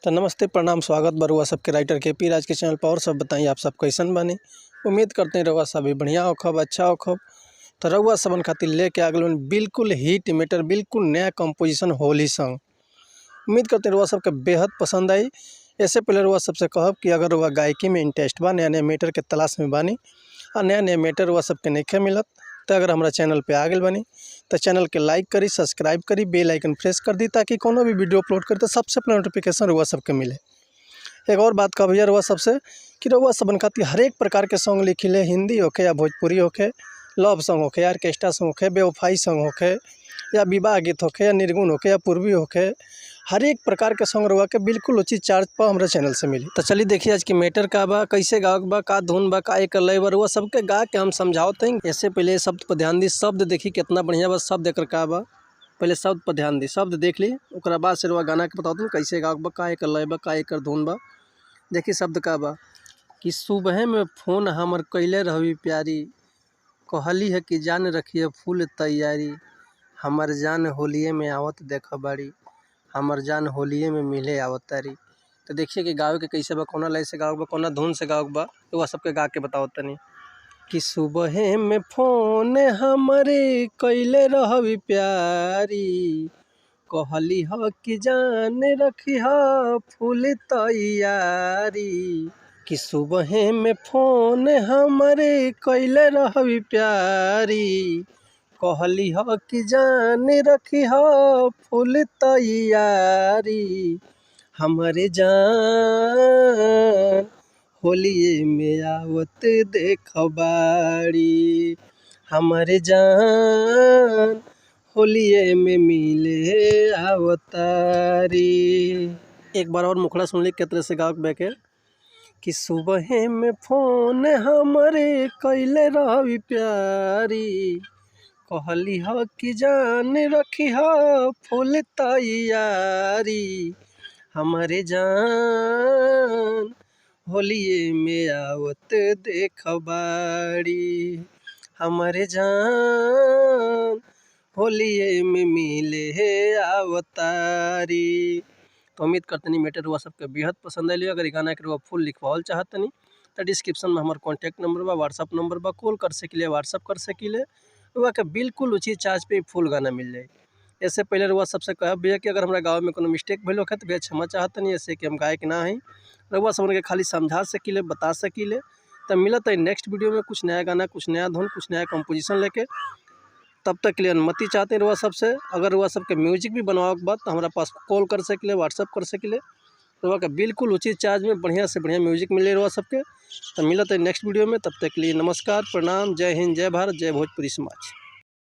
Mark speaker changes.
Speaker 1: तो नमस्ते, प्रणाम, स्वागत बा रउआ सबके राइटर के पी राज के चैनल पर। और सब बताई आप सब कैसन बानी। उम्मीद करते हैं रउआ सब भी बढ़िया होखब, अच्छा होखब। तो रउआ सबन खातिर लेके आ गइल बिल्कुल हिट मीटर, बिल्कुल नया कंपोजिशन होली सॉन्ग। उम्मीद करते हैं रउआ सबके बेहद पसंद आई। इससे पहले रउआ सबसे कहब कि अगर रउआ गायकी में इंटरेस्ट बा, नया नया मीटर के तलाश में बानी और नया नया मीटर रउआ सबके नइखे मिलत, तो अगर हमारा चैनल पे आ गइल बानी तो चैनल के लाइक करी, सब्सक्राइब करी, बेल आइकन प्रेस कर दी ताकि कोनो भी वीडियो अपलोड करी तो सबसे पहले नोटिफिकेशन रउआ सबके मिले। एक और बात कहब भैया रउआ सबसे कि रउआ सबन खातिर हरेक प्रकार के सॉन्ग लिखिले, हिंदी होखे या भोजपुरी होखे, लव सॉन्ग होखे, ऑर्केस्ट्रा सॉन्ग होखे, बेवफाई सॉन्ग होखे या विवाह गीत होखे या निर्गुण होखे या पूर्वी होखे, हर एक प्रकार के सॉन्ग रउआ के बिल्कुल उचित चार्ज पर हमारा चैनल से मिली। तो चलिए देखिए आज की मैटर का बा, कैसे गावक बा, का धुन बा, का एकर लय बा, रउआ सबके गा के हम समझावत हई। इससे पहले शब्द पर ध्यान दी, शब्द देखी कितना बढ़िया बा, शब्द एकर का बा, पहले शब्द पर ध्यान दी, शब्द देख ली, ओकरा बाद से रउआ गाना के बतावत हई कैसे गावक बा, का एकर लय बा, का एकर धुन बा। देखी शब्द का बा कि सुबह में फोन हमर कैले रहबी प्यारी, कहली है कि जान रखिए फूल तैयारी, हमर जान होलिये में आवत देख बाड़ी, हमर जान होलिये में मिले आवत तारी। तो देखिए कि गावे के कैसे बा, कौना लय से गावे बा, कौना धुन से गावे बा, रउआ सबके गा के बतावत तनी कि सुबह में फोन हमरे कैले रहबी प्यारी, कहली ह कि जान रखी ह फूल तैयारी, कि सुबह में फोन हमरे कैले रहबी प्यारी, कहली ह कि जान रखी ह फूल तैयारी, हमरे जान होलिये में आवत देखबाड़ी, हमरे जान होलिये में मिले आवतारी। एक बार और मुखड़ा सुन ली के तरह से गावक बैके कि सुबह में फोन हमरे कैले रहबी प्यारी, कहली ह कि जान रखी ह फूल तैयारी, हमरे जान होलिये में आवत देखबाड़ी, हमरे जान होलिये में मिले आवतारी। तो उम्मीद करतनी मैटर रउआ सबके बेहद पसंद आइल। अगर गाना के रउआ फुल लिखवावल चाहतनी तो डिस्क्रिप्शन में हमार कॉन्टैक्ट नंबर बा, व्हाट्सअप नंबर बा, कॉल कर सकिले, व्हाट्सअप कर सकिले, रउआ के बिल्कुल उचित चार्ज पे फुल गाना मिल जाए। इससे पहले रउआ सबसे कहब भैया कि अगर हमारा गाँव में कोनो मिस्टेक भइल होखे तो भैया क्षमा चाहतनी, ऐसे कि हम गायक ना हई, रउआ सबन के खाली समझा सकिले, बता सकिले। तब मिलत है नेक्स्ट वीडियो में कुछ नया गाना, कुछ नया धुन, कुछ नया कंपोजिशन लेके। तब तक के लिए अनुमति चाहते हैं रउआ सबसे। अगर रउआ सबके म्यूजिक भी बनवावे के बा तो हमारा पास कॉल कर सकिले, व्हाट्सअप कर सकिले, रउआ के बिल्कुल उचित चार्ज में बढ़िया से बढ़िया म्यूजिक मिले रउआ सबके। तो मिलत है नेक्स्ट वीडियो में, तब तक के लिए नमस्कार, प्रणाम, जय हिंद, जय भारत, जय भोजपुरी समाज।